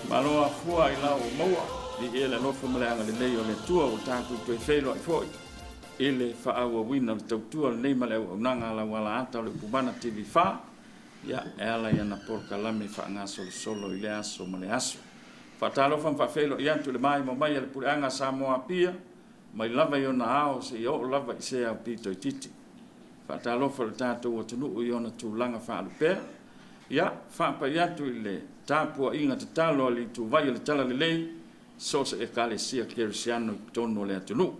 Malo afua i la ua maua, viia le alofa ma le agalelei o le Atua ua tatou toe feiloai foi i le faaauauina o le tautua lenei ma le auaunaga a lau alaata o le Upumana TV4, ia, e ala i ana polokalame faagasolosolo i lea aso ma lea aso. Faatalofa ma faafeiloai atu i le maimoa mai a le Puleaga a Samoa Apia, mai lava i ona ao seia oo lava i se ao pito itiiti. Faatalofa i le tatou atunuu i ona tulaga faalupea. Ia, faapai atu i le tapuaiga tatalo a le ituvai o le Talalelei, so o se Ekalesia Kerisiano i totonu o le atunuu.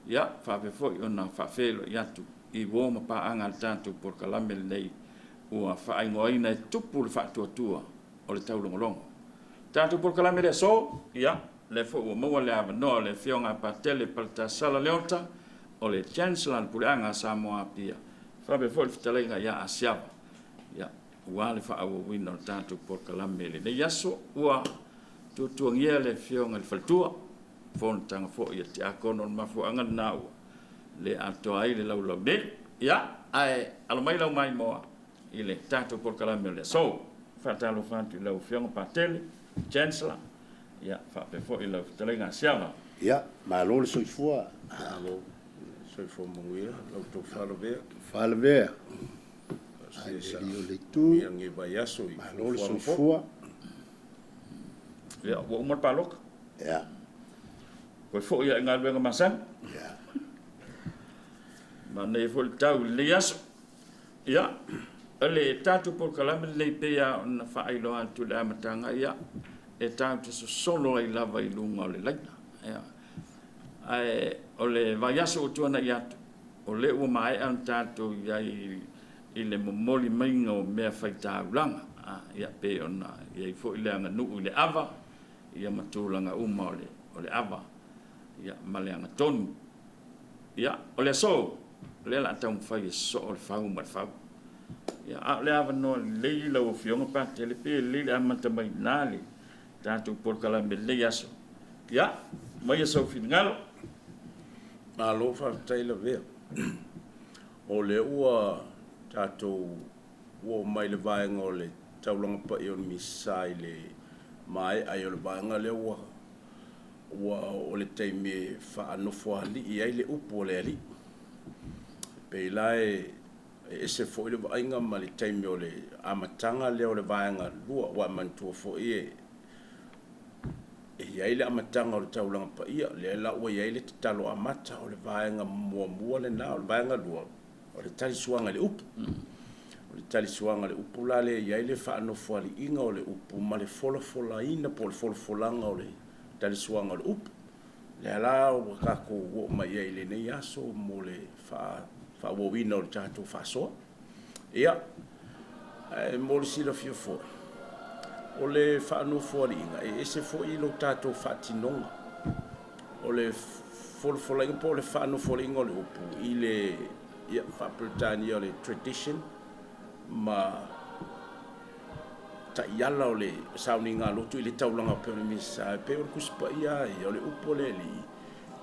Ia, faapea foi ona faafeiloai atu i uo ma paaga a le tatou polokalame lenei ua faaigoaina e tupu le faatuatua o le taulogologo. Tatou polokalame i le aso, ia, lea foi ua maua le avanoa o le Afioga a Patele Paletasala Leota, o le Chancellor a le Puleaga a Samoa Apia, faapea foi le fetalaiga ia Asiava, ia, aua le faaauauina o le tatou polokalame i lenei aso. Ua tuatuagia le Afioga i le Faletua, fonotaga foi a le Tiakono, o le mafuaaga lena ua le atoa ai le laulau nei. Ia, ae alo mai lau maimoa i le tatou polokalame o le aso. Faatalofa atu i lau Afioga Patele, Chancellor, ia faapea foi lau fetalaiga Asiava. Ia, malo le soifua. Malo le soifua manuia lau tofa Lavea. Tofa Lavea. Ai le alii o le itu. Ia lenei vaiaso i Malo le soifua. Ia, ua uma le palota. Ia. Toe foi lava i galuega masani. Ia. Manaia foi le tau i lenei aso. Ia, o le tatou polokalame lenei pei lava ona faailoa atu i le amataga, ia, e tatou te sosolo ai lava i luga o le laina. Ia. Ae o le vaiaso ua tuanai atu, o lea ua maea ona tatou i ai i le momoli maiga o mea faitaulaga, ia, pei ona i ai foi le aganuu i le ava, ia ma tulaga uma o le ava, ia, ma le agatonu. Ia, o le aso, o lea o le a taumafai e sosoo le fau ma le fau. Ia, a o le avanoa lelei lau Afioga Patele, pe lelei le amata mai i ina le tatou polokalame i lenei aso. Ia, aumaia sou finagalo. Malo faafetai Lavea. O lea ua tatou oo mai i le vaega o le taulaga paia o le Misa i le maea ai o le vaega lea ua Ua oo le taimi e faanofoalii ai le upu a le Alii. E pei la e ese foi le vaaiga ma le taimi o le amataga lea o le vaega lua, aua e manatua foi e i ai le amataga o le taulaga paia, lea la ua i ai le tatalo amata, o le vaega muamua lena, o le vaega lua, o le talisuaga i le upu. O le talisuaga i le upu la lea e i ai le faanofoaliiga o le upu ma le folafolaina po o le folafolaga o le talisuaga o le upu. Lea la ua tatou oo mai ai i lenei aso mo le faaauauina o le tatou faasoa. Ia, ae mo le silafia foi, o le faanofoaliiga, e ese foi lo tatou faatinoga. O le folafolaina po o le faanofoaliiga o le upu i le faa-Peretania o le tradition ma taiala o le sauniga lotu i le taulaga pei o le Misa, e pei o le Tusi Paia lava ia, o le upu a le Alii,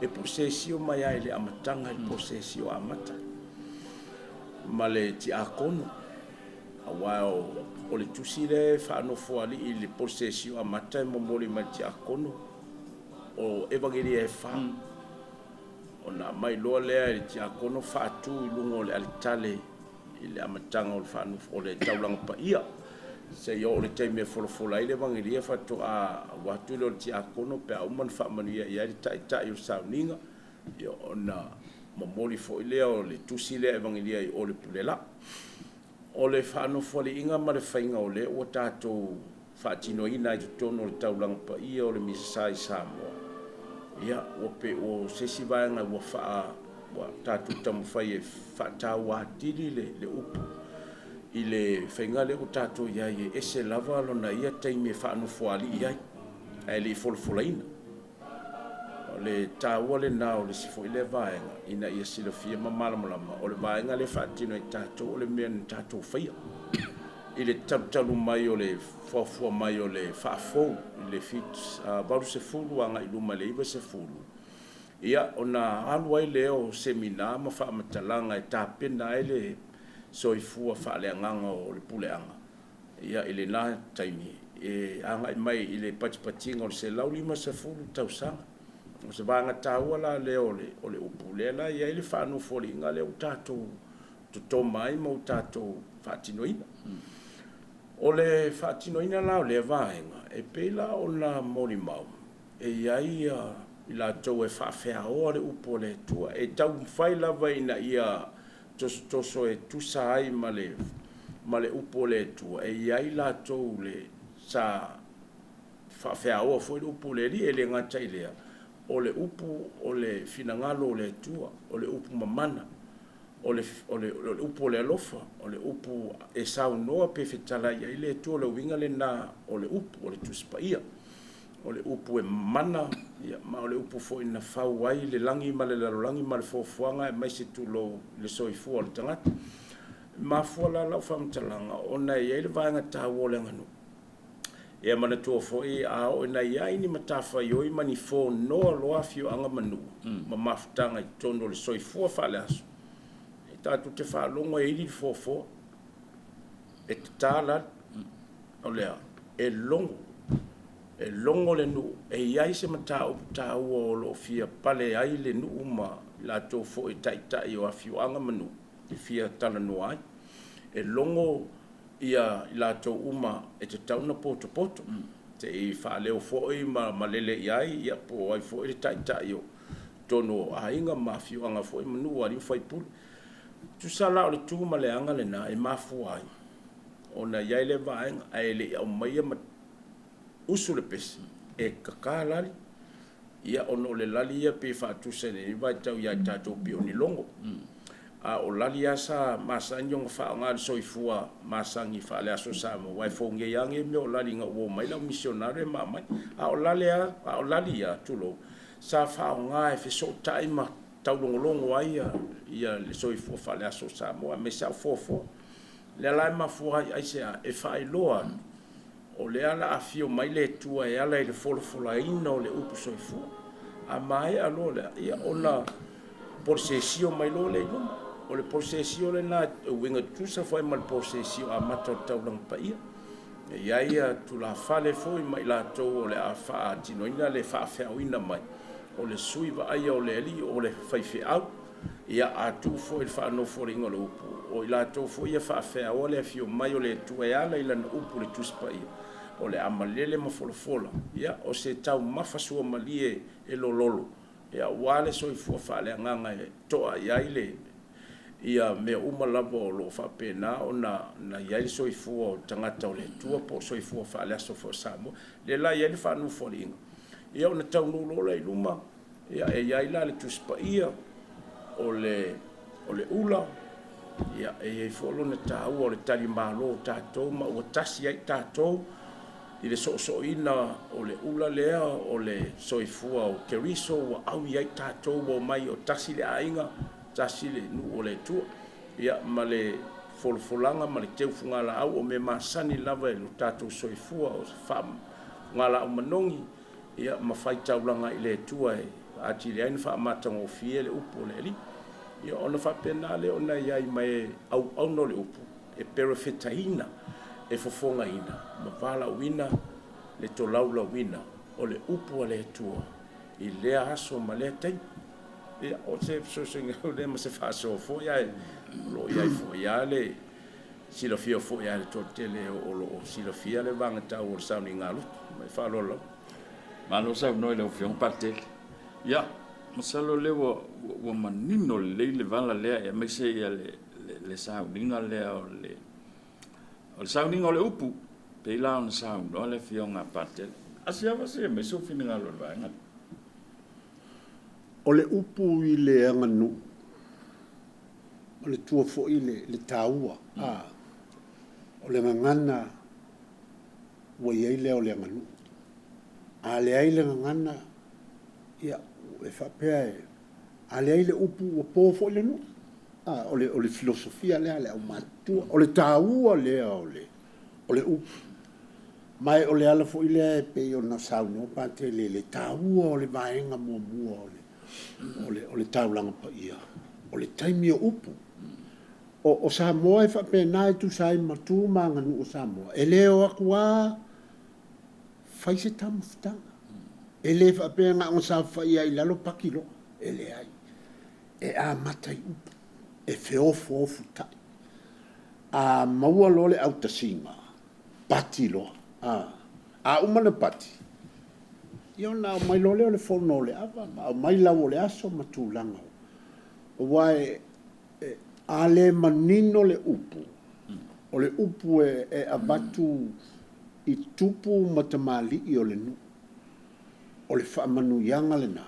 e posesio mai lava i le amataga i le posesio amata ma le tiakono, aua o le tusi lea e faanofoalii i le posesio amata e momoli mai i le tiakono, o Evagelia e fa. Ona aumai loa lea e le tiakono faatu i luga o le aletale i le amataga o le faanofo o le taulaga paia, seia oo i le taimi e folafola ai le Evagelia faatoa alu atu lea o le tiakono pe a uma ona faamanuia i ai le taitai o le sauniga, ia ona momoli foi lea o le tusi lea Evagelia i o i le Pulelaa. O le faanofoaliiga ma le faiga o lea ua tatou faatinoina ai totonu o le taulaga paia o le Misa i Samoa, ia, ua pei o se isi vaega ua faa, ua tatou taumafai e faataua atili le, le upu i le faiga lea ua tatou i ai, e ese lava lona ia taimi e faanofoalii ai, ae le i folafolaina. O le taua lena o le isi foi lea vaega ina ia silafia ma malamalama, o le vaega lea e faatino e tatou o le mea na tatou faia. i le talutalu mai o le fuafua mai o le faafou i le 80 agai i luma i le 90, ia ona alu ai lea o semina ma faamatalaga e tapena ai le soifua faaleagaga o le puleaga, ia i lena taimi e agai mai i le patipatiga o le 150 tausaga. O se vaega taua la lea o le upu, lea la e i ai le faanofoaliiga lea ua tatou totoma ai ma ua tatou faatinoina. O le faatinoina la o lea vaega, e pei la ona molimau, e i ai i latou e faafeaoa le upu a le Atua, e taumafai lava ina ia tosotoso e tusa ai ma le upu a le Atua, e i ai latou le sa faafeaoa foi le upu a le Alii, e le gata i lea, o le upu o le finagalo o le Atua, o le upu mamana, o le upu o le alofa, o le upu e saunoa pe fetalai ai le Atua, o le uiga lena o le upu, o le Tusi Paia. O le upu e mamana, ma o le upu foi na fau ai le lagi ma le lalolagi ma le foafoaga aemaise tulou le soifua o le tagata. E mafua la lau faamatalaga ona e i ai le vaega taua o le aganuu. Ia manatua foi a oo ina i ai ni matafaioi ma ni fonoa loa afioaga ma nuu ma mafutaga i totonu o le soifua faaleaso, e tatou te faalogo e ili le foafoa, e tata lali, o le a? E logo, e logo le nuu, e i ai se mataupu taua o lo o fia pale ai le nuu ma i latou foi taitai o afioaga ma nuu e fia talanoa ai. E logo ia i latou uma e tatau ona potopoto, se i faaleo foi ma malele i ai, ia po o ai foi le taitai o totonu o aiga ma afioaga foi ma nuu, alii ma faipule. Tusa la o le tu ma le aga lena e mafua ai ona i ai le vaega, ae le i aumaia ma usu le pese, e kaka lali, ia ona o le lali ia pei e faatusa i lenei vaitau ia i tatou pei o ni logo. A o lali lava sa masani ona faaaoga e le soifua masani faale-aso Samoa, aua e fogia lava nei mea o lali ina ua omai le au misionare ma aumai. A o lale lava, a o lali lava, tulou, sa faaaoga e fesootai ma taulogologo ai ia le soifua faale-aso Samoa, aemaise lava o foafoa. O lea la e mafua ai aisea? E faailoa atu, o lea o le a afio mai le Atua e ala i le folafolaina o le upu soifua. A maea loa lea, ia ona polosesio mai loa lea i luma. O le polosesio lena e uiga tutusa foi ma le polosesio amata o le taulaga paia. E i ai ia tulafale foi ma i latou o le a faatinoina le faafeaoina mai o le sui vaaia o le alii o le faifeau. Ia, a tuu foi i le faanofoaliga o le upu, o i latou foi ia faafeaoa le afio mai o le Atua e ala i lana upu i le Tusi Paia, o le a malele ma folafola, ia, o se taumafa suamalie e lololo, ia, aua le soifua faaleagaga e to'a i ai le, ia mea uma lava o lo o faapena ona na i ai le soifua o tagata o le Atua po o soifua faaleaso foi o Samoa. Lea la e i ai le faanofoaliga, ia ona taunuu loa lea i luma, Ia, e i ai la le Tusi Paia, o le, o le ula, ia, e i ai foi lona taua o le talimalo o tatou ma ua tasi ai tatou i le soosooina o le ula lea o le soifua o Keriso ua au i ai tatou ua omai o tasi le aiga, tasi le nuu o le Atua. Ia, ma le folafolaga ma le teu fugalaau o mea masani lava i lo tatou soifua o fugalaau manogi, Ia, ma faitaulaga i le Atua e atili ai ona faamatagofie le upu a le Alii. Ia, ona faapena lea ona i ai ma e auauna o le upu e perofetaina, e fofogaina ma valaauina le tolaulauina o le upu a le Atua i lea aso ma lea taimi. Ia, o se fesoasoani lea ma se faasoa foi, ae o lo o i ai foi lava le silafia foi lava e le toatele o lo o silafia le vaega taua o le sauniga lotu. Ma le faaaloalo lava. Malo saunoa i lau Afioga Patele. Ia, masalo o lea ua, ua manino lelei le vala lea, aemaise ia le, le, le sauniga lea o le, o le sauniga o le upu, pei la ona saunoa le Afioga a Patele. Asiava se aumai sou finagalo i le vaega lea. O le upu i le aganuu, o le tua foi le, le taua, a, o le gagana ua i ai lea o le aganuu. A leai le gagana, ia, e faapea e, a leai le upu ua po foi le nuu. A, o le, o le filosofia lea a le aumatutua. O le taua lea o le, O le upu. Ma o le ala foi lea e pei ona saunoa Patele i le taua o le vaega muamua o le, o le, o le taulaga paia, o le taimi o upu. O Samoa e faapena e tusa ai ma tu ma aganuu o Samoa, e le o atu lava fai se taumafataga. E le faapea na ona saofafai lava i lalo paki loa. E leai. E amata i upu, e feofoofotai. A maua loa le autasiga, pati loa. A uma ona pati, ia ona aumai loa lea o le fono o le ava ma aumai lau o le aso ma tulaga. Aua a le manino le upu, o le upu e avatu i tupu ma tamalii o le nuu, o le faamanuiaga lena.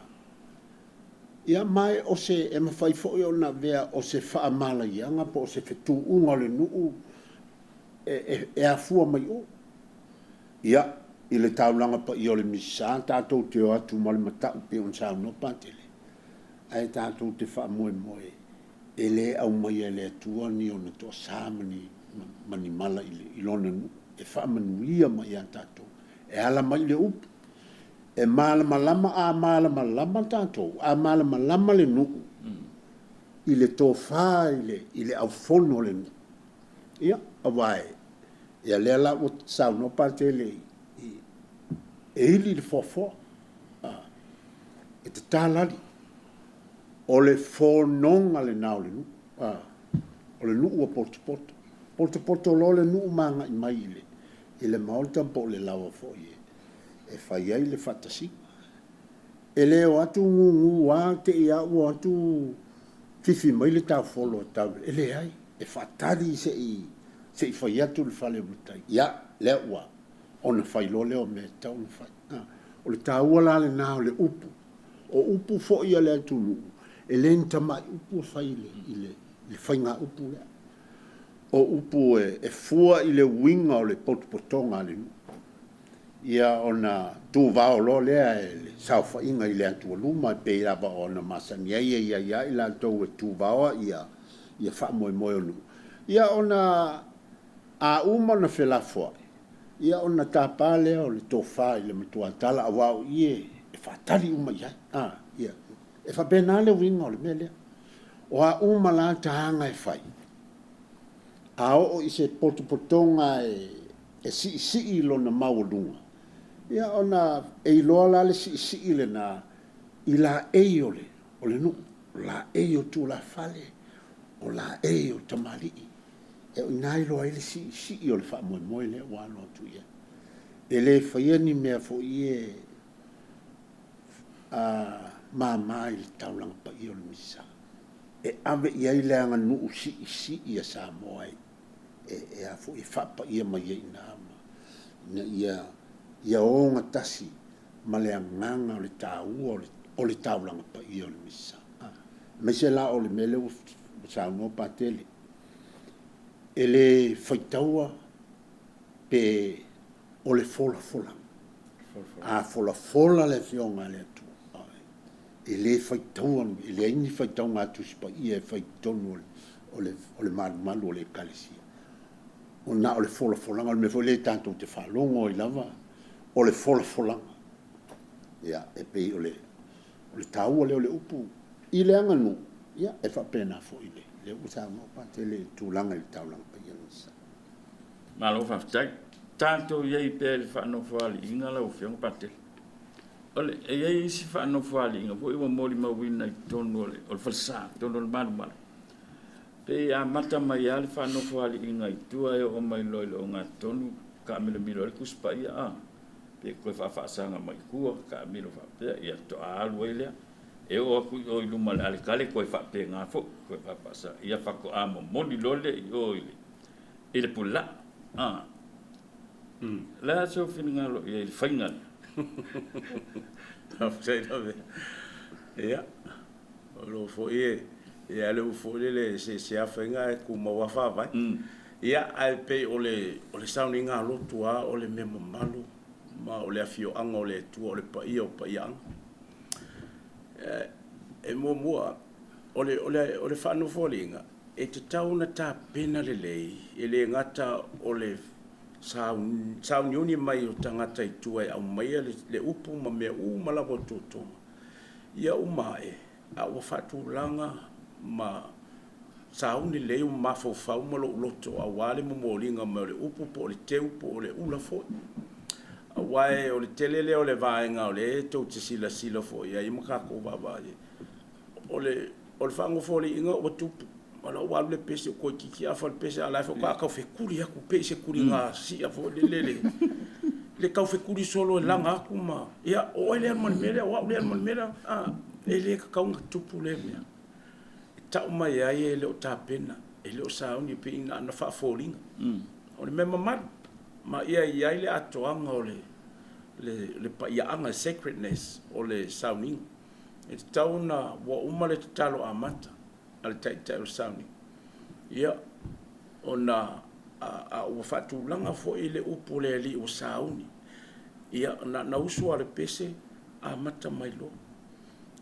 Ia ma o se, e mafai foi ona avea o se faamalaiaga po o se fetuuga o le nuu e afua mai o. Ia, i le taulaga paia o le Misasa, tatou te o atu ma le matau pei ona saunoa Patele, ae tatou te faamoemoe e le aumaia e le Atua ni ona toasa ma ni mala i lona nuu, e faamanuia mai ia tatou, e ala mai i le upu. E malamalama, a malamalama tatou, a malamalama le nuu i le tofa i le aufono o le nuu. Ia, aua ia lea la ua saunoa Patele e ili le foafoa, e tatalali. O le fonoga lena o le nuu. O le nuu ua potopoto. Potopoto loa le nuu ma agai mai i le maota po o le laoa foi e fai ai le faatasiga. E le o atu gugu lava te i lava ua o atu fifi mai le taufolo e tau. E leai, e faatali se i fai atu le fale o matai. Ia, lea ua ona fai loa lea o mea e tatau ona fai. O le taua la lena o le upu. O upu foi a le atunuu, e le ni tamai upu e fai i le faigaupu lea. O upu e fua i le uiga o le potopotoga a le nuu. Ia ona tuvao loa lea e le saofaiga i le atualuma e pei lava ona masani ai e i ai lava i latou e tuvaoa ia faamoemoe o nuu. Ia ona a uma ona felafoai, ia ona tapa lea o le tofa i le matuatala aua o i e faatali uma i ai. Ia, e faapena le uiga o le mea lea. O a uma la taga e fai, a oo i se potopotoga e siisii lona maualuga, ia ona e iloa la le siisii lena i laei o le nuu, o laei o tulafale, o laei o tamalii. E o i ina e iloa ai le siisii o le faamoemoe lea ua alo atu i ai. E le faia ni mea foi e mama i le taulaga paia o le Misasa. E ave i ai le aganuu siisii a Samoa e faapaia mai ai i ina, ina ia ogatasi ma le agaga o le taua o le taulaga paia o le Misasa. Aemaise la o le mea lea ua saunoa Patele, e le faitaua pe o le folafolaga. A folafola le Afioga a le Atua, e le faitaua, e leai ni faitauga a Tusi Paia e fai i totonu o le malumalu o le Ekalesia. O na o le folafolaga, o le mea foi lea tatou te faalogo ai lava, o le folafolaga. Ia, e pei o le taua lea o le upu i le aganuu, ia, e faapena foi le ua saunoa Patele i le tulaga i le taulaga paia o le Misasa. Malo faafetai. Tatou i ai pea i le faanofoaliiga lau Afioga Patele. E i ai isi faanofoaliiga foi ua molimauina i totonu o le falesa, totonu o le malumalu. Pe amata mai lava le faanofoaliiga i tua e oo mai loa i le ogatotonu, taamilomilo ai le Tusi Paia, pe toe faafaasaga mai tua, taamilo faapea, ia faatoa alu ai lea. E oo atu i o i luma o le aletale, toe faapena foi, toe faafaasaga, ia faatoa momoli loa lea i o i le pulelaa. O le a sou finagalo i ai i le faiga lea? Faafetai lava. Ia, o lo o foi e, ia le upu foi lele, se a faiga e tumau lava faavae. Ia, ae pei o le sauniga lotu lava o le mea mamalu ma o le afioaga o le Atua, o le paia o paiaaga. E muamua, o le faanofoaliiga, e tatau ona tapena lelei, e le gata o le Sauniuni mai o tagata i tua e aumaia le upu ma mea uma lava o tootoga, ia uma ae, a ua faatulaga ma sauni lelei ma mafaufau ma lou loto aua le momoliga mai o le upu po o le teu po o le ula foi. Aua o le tele lea o le vaega o lea tou te silasila foi i ai ma tatou vaavaai i ai, o le o le faanofoaliiga ua tupu, o la ua alu le pese ua toeitiiti afa le pese, a o la e faatoa taufetuli atu pei se tuliga sia foi lele le taufetuli solo e laga atu ma, ia, o oe lea e alu ma le mea lea, o au lea e alu ma le mea lea. A, e le tatau ona tupu lea mea. E tau mai ai e le o tapena, e le o sauni, e pei na ona faafoliga. O le mea mamalu, ma ia i ai le atoaga o le paiaaga, sacredness o le sauniga. E tatau ona ua uma le tatalo amata a le Taitai o le sauniga, ia, ona a ua faatulaga foi le upu a le Alii ua sauni, ia, na ona usu lava o le pese amata mai loa.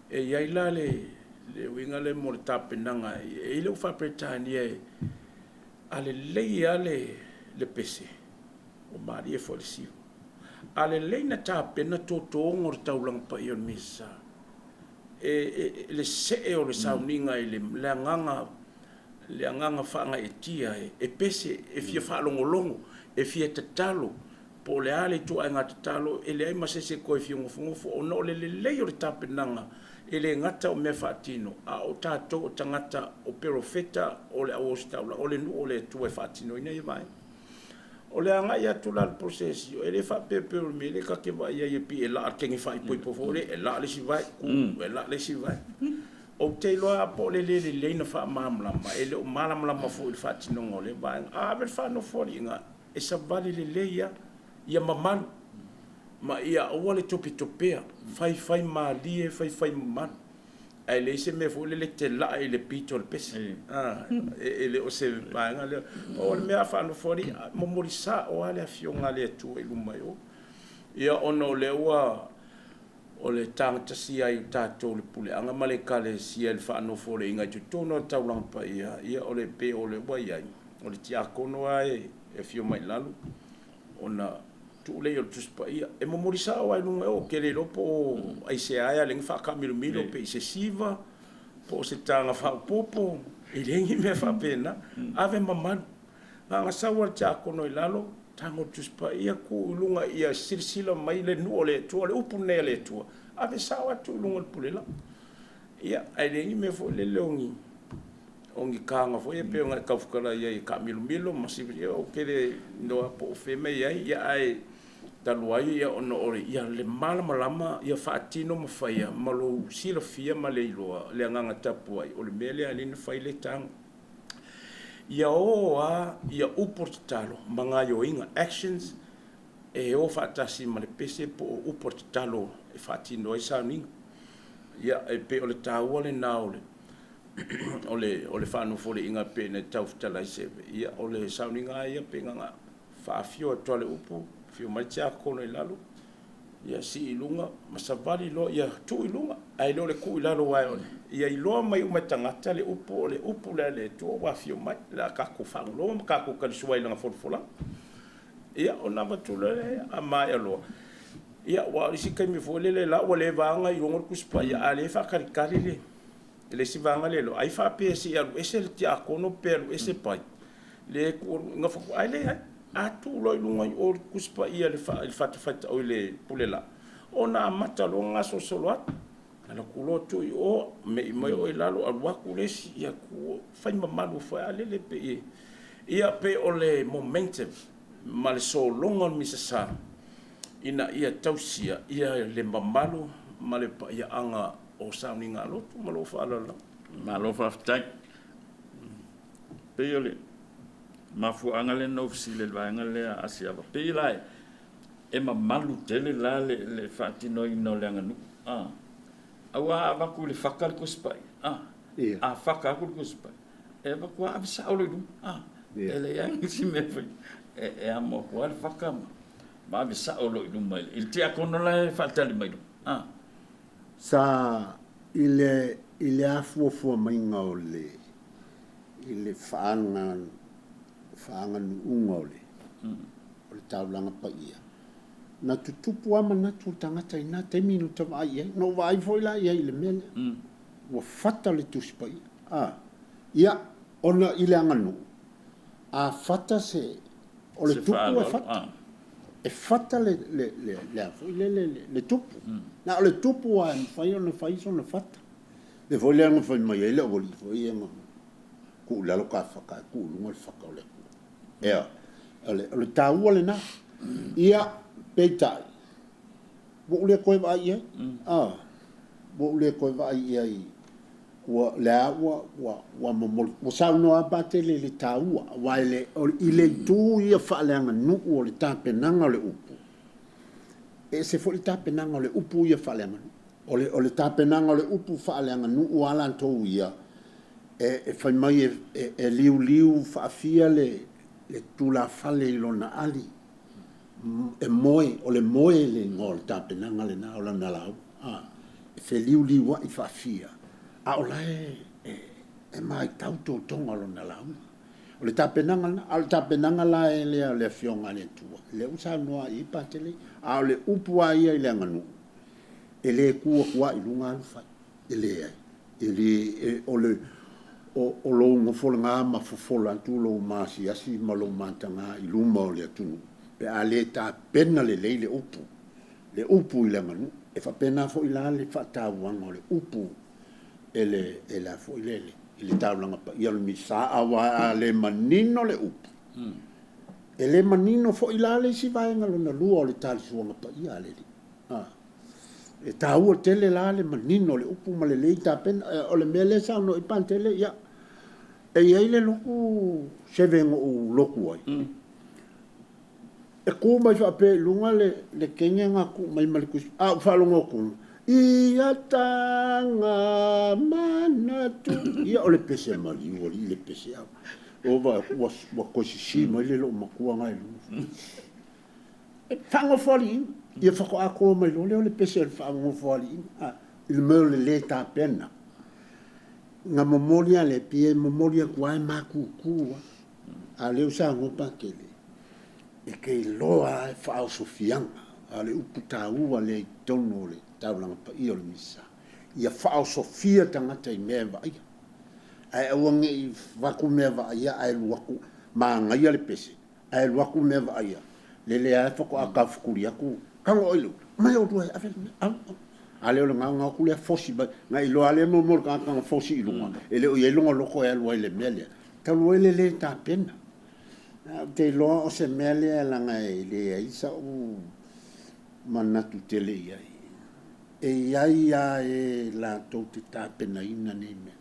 E i ai la le uiga lea mo le tapenaga, e i ai le faa-Peretania e a lelei lava le pese, ua malie foi le siva. A lelei na tapena totooga o le taulaga paia o le Minisita, e le see o le sauniga i le agaga le agaga faagaeetia e pese, e fia faalogologo, e fia tatalo, po o le a le ituaiga tatalo, e leai ma se isi e toe fia nofonofo, ona o le lelei o le tapenaga, e le gata o mea faatino, a o tatou o tagata o perofeta o le auositaulaga, o le nuu o le Atua e faatinoina ia vaega. O le agai atu la i le process, e le faapea pei o le mea lea ta te vaai ai e pei e laa le teine faaipoipo foi lea, e laa le isi vae, tu, e laa le isi vae. Ou te iloa lava po o le le lelei ona faamalamalama, e le o malamalama foi i le faatinoga o lea vaega. A ave le faanofoaliiga, e savali lelei lava, ia mamalu, ma ia aua le topetopea, faifai malie, faifai mamalu. Ae leai se mea foi lele e te laa i le pito o le pese. E le o se vaega lea. Pau o le mea a faanofoalii, momoli sao lava le Afioga a le Atua i luma i o. Ia ona o lea ua o le tagatasi ai o tatou i le puleaga ma le Ekalesia i le faanofoaliiga i totonu o le taulaga paia, ia o le pei o lea ua i ai, o le tiakono lava e afio mai i lalo, ona tuu lea o le Tusi Paia. E momoli sao lava i luga, ou te le iloa po o aisea e ala ai ona faataamilomilo pe i se siva, po o se taga faaopoopo, e leai ni mea faapena. Ave mamalu. Na ona sau lava o le tiakono i lalo, tago i le Tusi Paia, tuu i luga ia silasila mai le nuu o le Atua, o le upu lenei a le Atua, ave sao atu i luga o le pulela. Ia, ae leai ni mea foi lele o ni o ni taga foi e pei ona e taufetalai ai e taamilomilo ma siva, ia ou te le iloa po o fea mea e i ai, ia ae talu ai ia ona o le, le malamalama ia faatino ma faia ma lou silafia ma le iloa le agaga tapuai, o le mea lea e ala ai ona fai le taga. Ia o lava ia upu o le tatalo ma gaoioiga, actions, e o faatasi ma le pese po o upu o le tatalo e faatino ai sauniga. Ia, e pei o le taua lena o le o le o le faanofoaliiga pei ona tau fetalai Seve, ia o le sauniga lava ia pei na ona faafio atu lava o le upu, afio mai le tiakono i lalo, ia sii i luga ma savali loa ia tuu i luga, ae le o le tuu i lalo aua o le, ia iloa mai uma e tagata le upu o le upu lea a le Atua ua afio mai, o le a tatou faalogologo ma tatou talisua i lana folafolaga. Ia ona avatu loa lea, a maea loa, ia aua o le isi taimi foi lele la ua leva lava ona iloga le Tusi Paia, a o lea e faatalitali le le isi vaega lea loa, ai faapea se i alu ese le tiakono pe alu ese pai, le tuu na faatoa, ae leai, a tuu loa i luga i o le Tusi Paia i le fatafaita oi le pule laa, ona amata loa ona gasolosolo atu. Alu atu loa tuu i o, me'i mai oe i lalo, alu atu le isi, ia tuu, fai mamalu foi a lele pei e, ia pei o le momentum ma le sologa o le misasa ina ia tausia ia le mamalu ma le paiaaga o sauniga a lotu ma lou faaaloalo lava. Malo faafetai. Pei o le mafuaaga lea na ou fesili ai i le vaega lea a Asiava, pei la e mamalu tele la le faatinoina o le aganuu, a, aua a avatu i le faka le Tusi Paia, a, a faka atu le Tusi Paia, e avatu lava ave sao loa i luma, a, e leai lava nisi mea e fai, e amo atu lava le faka ma ave sao loa i luma i le tiakono la e faatali mai luma, a. Sa i le i le afuafua maiga o le i le faaganuuga o le. o le taulaga paia, na tutupu lava manatu o le tagata i na taimi na ota vaai i ai. Na ou vaai foi la i ai i le mea lea. Ua fata le Tusi Paia. A, ia, ona i le aganuu, a fata se, o le tupu e fata. E fata le, le, le, le a foi le, le, le tupu. Na o le tupu lava e mafai ona fai sona fata. Le foi lea na fai mai ai le aualii foi ia na tuu i lalo ka faka ae tuu i luga le faka o le Atua. Ea, o le, o le taua lena. Ia, peitai, ua ou le toe vaai i ai. A, ua ou le toe vaai i ai, ua, lea ua, ua, ua momoli, ua saunoa lava Patele i le taua, aua e le, o, i le itu ia faaleaganuu o le tapenaga o le upu, e ese foi le tapenaga o le upu ia faaleaganuu. O le, o le tapenaga o le upu faaleaganuu a latou ia, e, e fai mai e, e, e liuliu faafia le, le tulafale i lona ali, e moe, o le moe le igoa o le tapenaga lena o lana lauga, a, e feliuliuai faafia, a o la e, e, e matau totoga o lona lauga. O le tapenaga lena, a o le tapenaga la e lea o le Afioga a le Atua, lea ua saunoa i ai Patele, a o le upu lava ia i le aganuu, e le tu atu lava i luga alu fai. E leai. E le, e, o le, o, o lou nofo lena ma fofola atu lou maasiasi ma lou mataga i luma o le atunuu, pe a le tapena lelei le upu, le upu i le aganuu. E faapena foi la le faatauaga o le upu e le, e le a foi le, i le taulaga paia o le Misa, aua a le manino le upu, e le manino foi la le isi vaega lona lua o le talisuaga paia a le Alii. A. E taua tele la le manino o le upu ma lelei tapena. O le mea lea e saunoa i ai Patele, ia, e i ai le lotu seve na ou lotu ai. E tu mai faapea i luga le, le teine na tuu mai ma le tusi, a ou faalogo atu, Ia taga manatu. Ia o le pese maliu alii le pese au. Ua, ua, ua toe sisi mai le loomatua na i luga. E faanofoaliiga. Ia faatoa atoa mai loa lea o le pese o le faanofoaliiga. A, i le mea o le lē tapena. Na momoli a le pia e momoli atu lava e matutu lava. A o lea ua saunoa Patele, e te iloa lava e faaosofiaga, a o le upu taua lea i totonu o le taulaga paia o le Misa, ia faaosofia tagata i mea e vaaia. Ae aua ne i avatu mea vaaia ae alu atu manaia le pese, Ae alu atu mea vaaia, lele lava faatoa taufetuli atu, tago oi le uta, mai oulua e ave le mea, au, au. A lea o le gaoga atu lea fosi mai, na iloa lava lea muamua o le tagata na fosi i luga, e le o i ai lona loto e alu ai i le mea lea, talu ai le lē tapena. Ae ou te iloa o se mea lea leaga e leai sa'u manatu tele i ai. E i ai lava e latou te tapenaina nei mea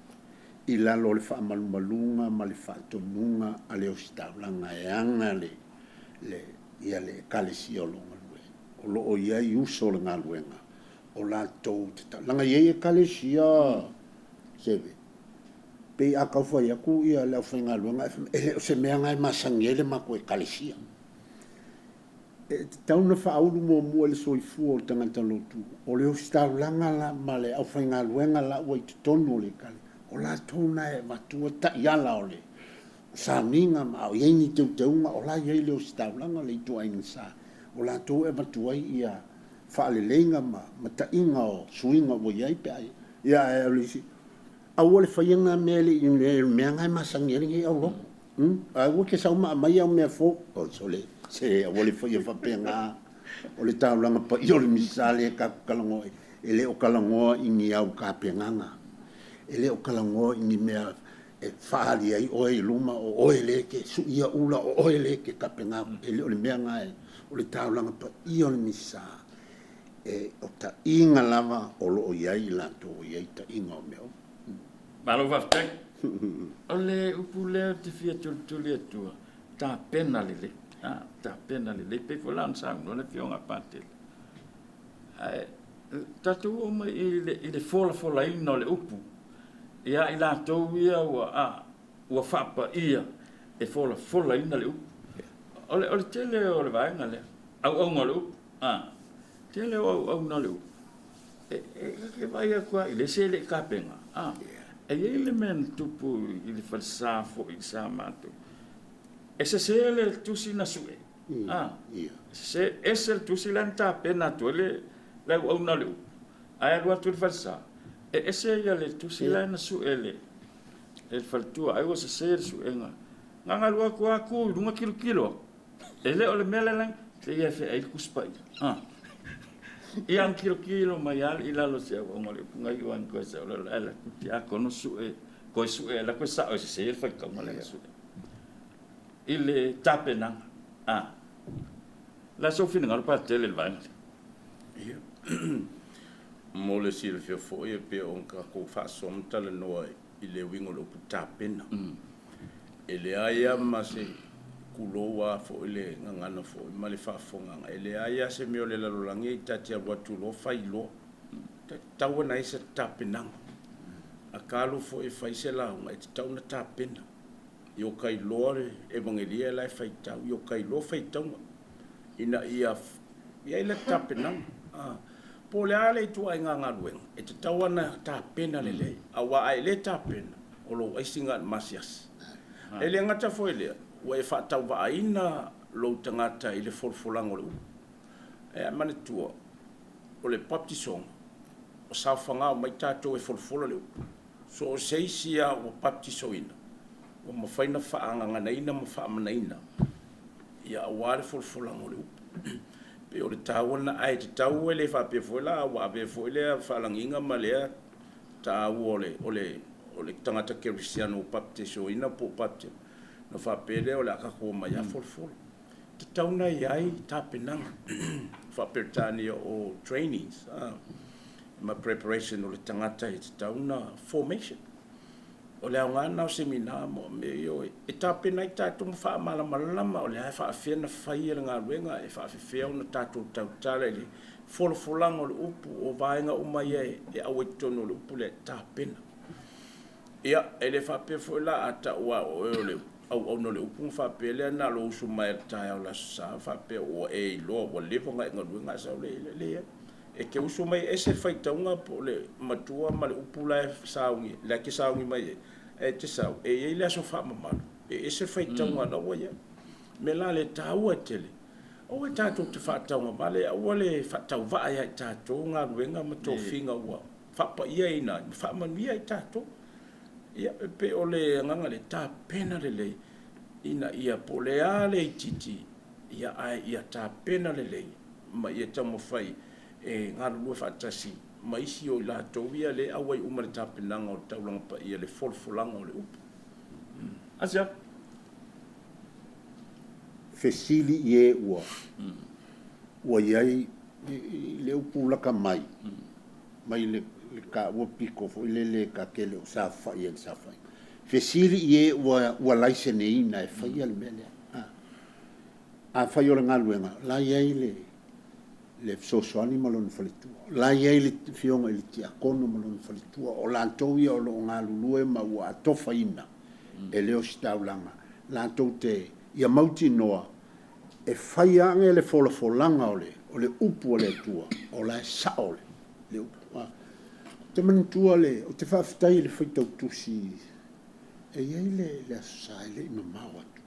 i lalo o le faamalumaluga ma le faatonuga a le ositaulaga e ana le, le, ia le Ekalesia o lo o galue. O lo o i ai uso o le galuega o latou te ta, leaga e i ai Ekalesia seve, pei a tau fai atu ia le aufaigaluega ae fai mai, e le o se mea lena e masani ai le matou Ekalesia. E tatau ona faaulu muamua i le soifua o le tagata lotu. O le ositaulaga la ma le aufaigaluega la ua i totonu o le ekale, o latou na e avatua taiala o le sauniga ma a o i ai ni teuteuga, o la e i ai le ositaulaga, le ituaiga sa, o latou e avatu ai ia faaleleiga ma mataiga o suiga ua i ai pe a i ai. Ia ae o le isi, aua le faia na mea e le i, le mea na e masani ai lenei aulotu. Ae aua e te sau ma aumai au mea fou. Oi sole, se aua le faia faapena. O le taulaga paia o le Misa lea tatou talanoa ai, e le o talanoa i ni au tapenaga. E le o talanoa i ni mea e faaali ai oe i luma, o oe lea e te suia ula, o oe lea e te tapena. E le o le mea lena, o le taulaga paia o le Misa, e, o taiga lava o lo o i ai i latou o i ai taiga o mea uma. Malo faafetai. O le upu lea ou te fia tulituli atua, tapena lelei. A, tapena lelei, pei foi la ona saunoa le Afioga a Patele. Ae tatou oo mai i le, i le folafolaina o le upu ia i latou ia ua, a, ua faapaia e folafolaina le upu. O le, o le tele o le vaega lea, auauga o le upu. A, tele o auauna o le upu. E, e, e vaai atu lava i le isi e le i tapena. A, e i ai le mea na tupu i le falesa foi sa matou. E sese le tusi na sue. A, sese, ese le tusi lea na tapena atu ai le le auauna o le upu, ae alu atu i le falesa, e ese ia le tusi lea na sue e le e le faletua, ai ua sese le suega. Na ona alu atu lava tu i luga tilotilo atu, e le o le mea lea la te ia e feai le Tusi Paia. A, ia ona tilotilo mai lava i lalo o si auauna o le upu, na iu lava ina toe sao loa, ae alu atu le tiakono sue, toe sue, alu atu e sao e sese le faitauga lea na sue. I le tapenaga. A. O le a sou finagalo Patele i le vaega lea? Ia, mo le silafia foi e pei ona tatou faasoa ma talanoa i le uiga o le upu tapena. E leai lava ma se tulou lava foi le gagana foi ma le faafofogaaga, e leai lava se mea o le lalolagi e ta te alu atu loa fai loa. E tatau ona i ai se tapenaga. A ta alu foi e fai se lauga, e tatau ona tapena. I o ta iloa le Evagelia la e faitau, i o ta iloa faitauga, ina ia i ai le tapenaga. Po o le a le ituaiga galuega, e tatau lava ona tapena lelei, aua a e le tapena, o lou aisiga i le masiasi. E le gata foi i lea, ua e faatauvaaina lou tagata i le folafolaga o le upu. E manatua, o le baptisoga, o saofaga uma ai tatou e folafola le upu. So o se isi lava ua baptisoina, ua mafai ona faagaganaina ma faamanaina, ia aua le folafolaga o le upu. E pei o le taua lena, ae tatau e le faapea foi la ua avea foi lea faalagiga ma lea taua o le, o le, o le tagata kerisiano ua baptisoina po o bapti, ona faapea lea o le a tatou omai lava folafola. E tatau ona i ai tapenaga faa-Peretania o trainings ma preparation o le tagata e tatau ona formation. O le aoga lena o semina ma mea ia e tapena ai tatou ma faamalamalama o le a e faafefea ona faia le galuega, e faafefea ona tatou tautala i le folafolaga o le upu, o vaega uma ia e auai i totonu o le upu lea e tapena. Ia, e le faapea foi la a tau lava o oe o le auauna o le upu ona faapea lea na o lou usu mai lava i le taeao o le Aso Sa faapea ua e iloa ua leva ona e galuega ae sau lea i ai. Leai. E te usu mai e ese le faitauga po o le matua ma le upu la e sauni, la e te sauni mai ai, ae e te sau, e i ai le aso faamamalu, e ese le faitauga la ua i ai. O le mea la lea e taua tele, aua tatou te faataugavale, aua le faatauvaa ia i tatou galuega ma tofiga ua faapaiaina ai ma faamanuia ai tatou. Ia, e pei o le agaga lea, tapena lelei ina ia po o le a le itiiti, ia ae ia tapena lelei ma ia taumafai e galulue faatasi ma isi o i latou ia lea e auai uma i le tapenaga o le taulaga paia, le folafolaga o le upu. Asia. Fesili i e ua ua i ai le upu laka mai, mai le taua pito foi lele ta te le o saofai ai i le saofaiga. Fesili i e ua ua laiseneina e faia le mea lea. Afai o le galuega, o la e i ai le le fesoasoani ma lona faletua. O la e i ai le afioga i le tiakono ma lona faletua. O latou ia o lo o galulue ma ua atofaina e le ositaulaga latou te ia mautinoa e fai ane le folafolaga o le o le upu a le Atua, o la e sao le le upu. Ou te manatua le, ou te faafetai i le faitautusi e i ai le le Aso Sa e le i mamao atu.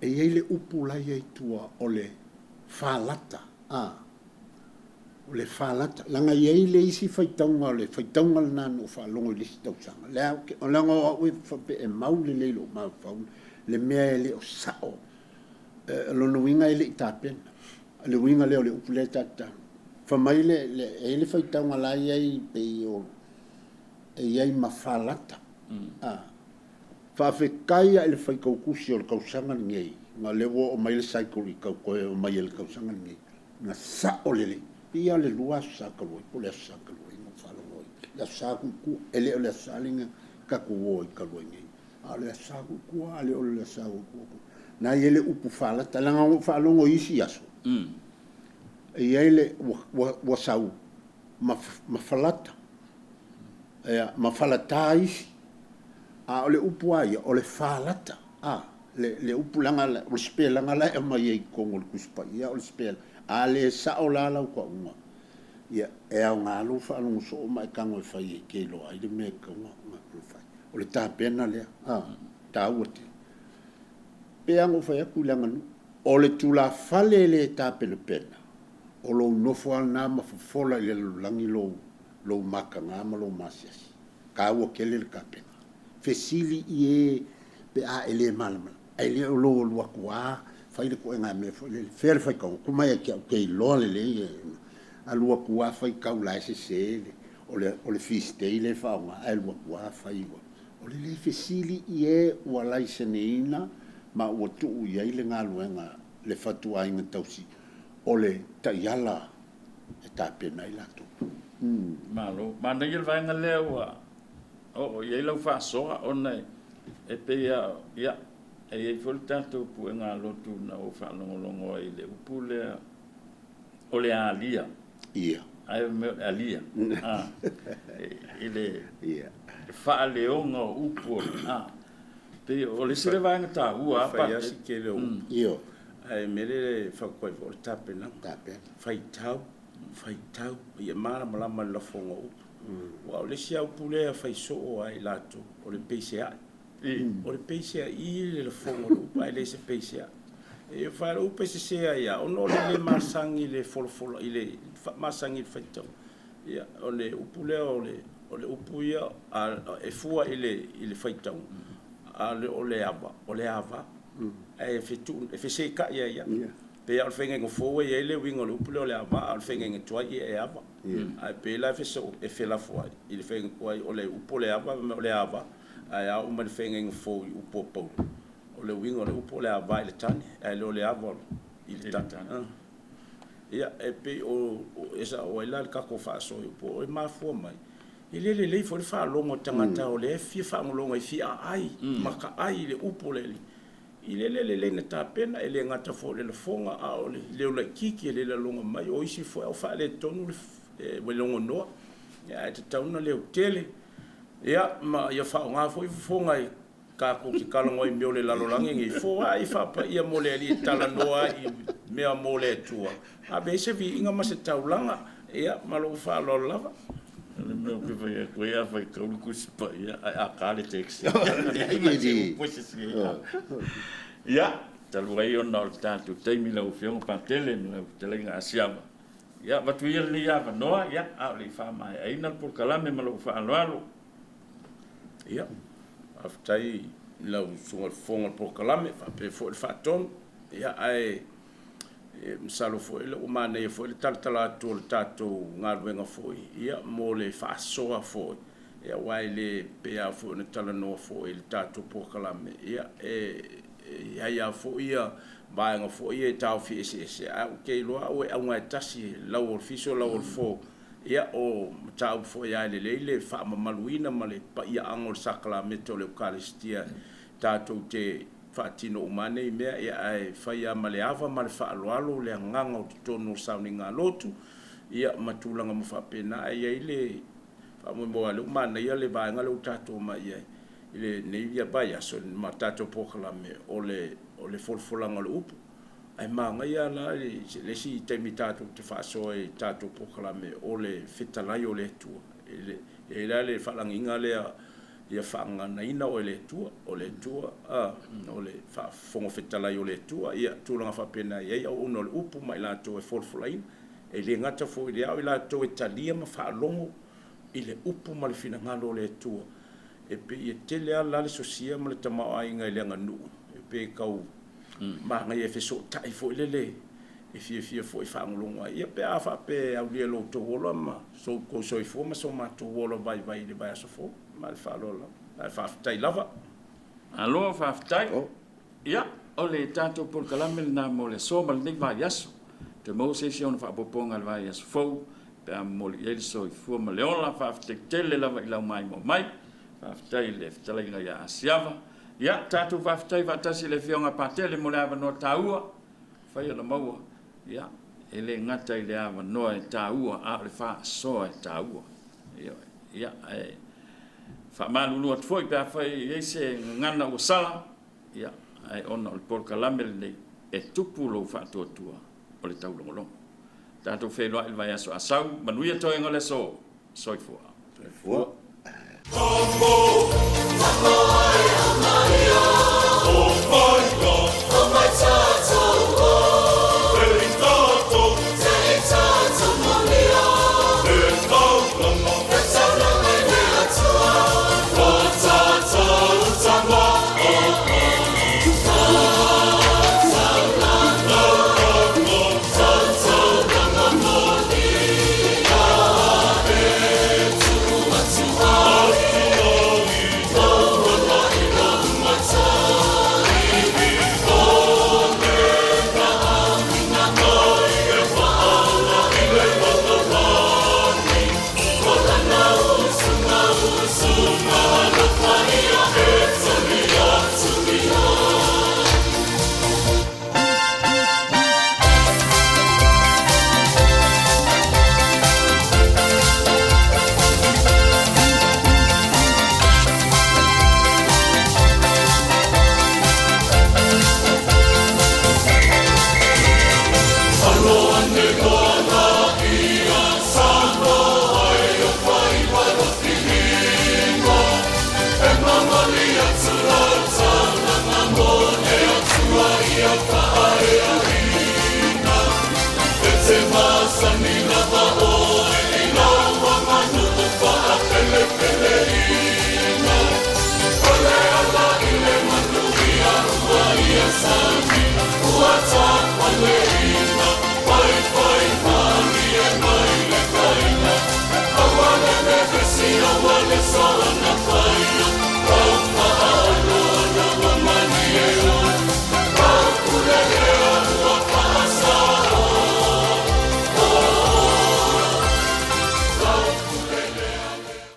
E i ai le upu la e i ai i tua o le falata, a, o le falata, leaga e i ai le isi faitauga o le faitauga lena na ou faalogo i le isi tausaga, lea ou te, leaga o au e faapea e mau lelei i lou mafaufau le mea e le o sao, o lona uiga e le i tapena. O le uiga lea o le upu lea ta te taua. Fai mai le, le, e i ai le faitauga la e i ai pei o, e i ai ma falata, a. Faafetai lava i le faitautusi o le tausaga lenei, na o lea ua oo mai le cycle i tau toe oo mai i le tausaga lenei, na sao lelei. Pei lava o le 2 Aso Sa talu ai po o le Aso Sa talu ai na ou faalogo ai, le Aso Sa atu i tua. E le o le Aso Sa lenei na tatou o ai talu ai nei, a o le Aso Sa atu i tua, a le o le Aso Sa atu i tua atu. Na i ai le upu falata, leaga na ou faalogo i isi aso, e i ai le, ua, ua sau ma, ma falata, ia, ma falata isi. A o le upu lava ia, o le falata, a, le, le upu leaga o le sipelaga la e aumai ai i totonu o le Tusi Paia o le sipela. A le sao la lau tauga, ia, e aoga lou faalogo soo ma e tago e fai e te iloa ai le mea e tatau ona fai. O le tapena lea, a, taua tele. E pei lava ona ou fai atu i le aganuu, O le tulafale e le tapenapena, o lou nofo lava lena ma fofola i le lalolagi lou, lou mataga ma lou masiasi. Taua tele le tapena. Fesili i e pe a e le malamalama, ae le o lou alu atu lava fai le toega mea foi lele, fea le faitauga, tuu mai ia te au ou te iloa lelei e alu atu lava faitau la e sese le, o le, o le feast day lea e faaaoga, ae alu atu lava fai ua. O le le fesili i e ua laiseneina ma ua tuu i ai le galuega le fatuaiga tausi, o le taiala e tapena ai latou. Malo. Manaia le vaega lea ua oo i ai lau faasoa ona e pei lava, ia, e i ai foi le tatou puega lotu na ou faalogologo ai i le upu lea o le alia. Ia. Ae fai mai o le alia. I le faaleoga o upu o le a. Pei o le isi lea vaega taua lava. E fai lava si tele o upu. Ioe. Ae o le mea lea e fautua ai foi o le tapenaga. Tapena. Faitau, faitau, ia malamalama i le lafoga o upu. Aua o le isi lava upu lea e fai soo lava e i latou, o le peiseai. O le peiseai le lafoga o le upu ae le se peiseai. E fai o le upu e sese ai lava ona o le le masani i le folafola i le masani i le faitau. Ia, o le upu lea o le o le upu ia e fua i le i le faitauga, a o le ava, o le ava. Ae e fesetai ai lava. Pei lava o le faigaiga fou e i ai le uiga o le upu lea o le ava, a o le faigaiga tuai ia e ava. Ae pei la e e felafoai i le faigaiga tuai o le upu o le ava o le ava, ae a oo mai i le faigaiga fou i upu a Paulo, o le uiga o le upu o le ava i le tane, ae le o le ava i le tane. Ia, e pei o, e sao ai la le tatou faasoa i upu, e mafua mai, e le lelei foi le faalogo a tagata o lea e fia faalogologo e fia aai ma taai i le upu o le Alii, i le le lelei ona tapena, e le gata foi i le lafoga, a o le leo laitiiti e le lagona mai. O isi foi a ua faaletonu le logonoa, ae tatau ona leotele, ia, ma ia faaaoga foi fofoga e tatou te talanoa i mea o le lalolagi nei, foai faapaia mo le Alii e talanoa ai i mea mo le Atua, ave ai se viiga ma se taulaga, ia, ma lou faaaloalo lava. O le mea ou te fai atu ai, a faitau le Tusi Paia ae a ta le text. Leai se upu e sese ai. Ia, talu ai ona o le tatou taimi lau Afioga Patele ma lau fetalaiga Asiava, ia, avatu ia lenei avanoa, ia, a o le i faamaeaina le polokalame ma lou faaaloalo. Ia, faafetai i lau Susuga i le Fofoga o le Polokalame, faapea foi le faatonu. Ia, ae masalo foi ua manaia foi le talatala atu o le tatou galuega foi, ia, mo le faasoa foi, ia, aua e le pei lava foi ona talanoa foi i le tatou polokalame, ia, e i ai lava foi ia vaega foi ia e taofi eseese, ae ou te iloa au e auga e tasi, lau o le fiso, lau o le fo. Ia, o mataupu foi lava e lelei le faamamaluina ma le paiaaga o le sakalameta o le Eukalisitia tatou te faatino uma lava nei mea, ia, ae fai lava ma le ava ma le faaaloalo le agaga o totonu o le sauniga lotu, ia, ma tulaga uma faapena. Ae i ai le faamoemoe lava o lea ua manaia le vaega lea ua tatou omai i ai i lenei vaiaso ma tatou polokalame o le o le folafolaga o le upu. Ae manaia la le isi taimi tatou te faasoa i tatou polokalame o le fetalai o le Atua. E i ai la le faalagiga lea ia faagaganaina oe e le Atua, o le Atua, o le faafofoga fetalai o le Atua, ia tulaga faapena e i ai auauna o le upu ma i latou e folafolaina. E le gata foi i lea, a o i latou e talia ma faalogo i le upu ma le finagalo o le Atua. E pei e tele lava la le sosia ma le tamaoaiga i le aganuu, e pei e tau manaia e fesootai foi lele e fiafia foi e faalogologo ai. Ia pe a faapea e aulia e lo outou ola ma so outou soifua ma so matou ola vaivai i le vaiaso fou. Ma le faaaloalo lava. Ae faafetai lava. Malo faafetai. Ia, o le tatou polokalame lena mo le aso ma lenei vaiaso. Toe maua se isi ona faaopoopoga i le vaiaso fou pe a momoli i ai le soifua ma le ola. Faafetai tele lava i lau maimoa mai. Faafetai i le fetalaiga ia Asiava. Ia, tatou faafetai faatasi i le Afioga a Patele mo le avanoa taua mafai ona maua. Ia, e le gata i le avanoa e taua, a o le faasoa e taua. Ioe. Ia, ae faamalulu atu foi pe afai e i ai se gagana ua sala, ia, ae ona o le polokalame lenei, e tupu lou faatuatua o le taulogologo. Tatou feiloai i le vaiaso a sau, manuia toega o le aso. Soifua. Soifua.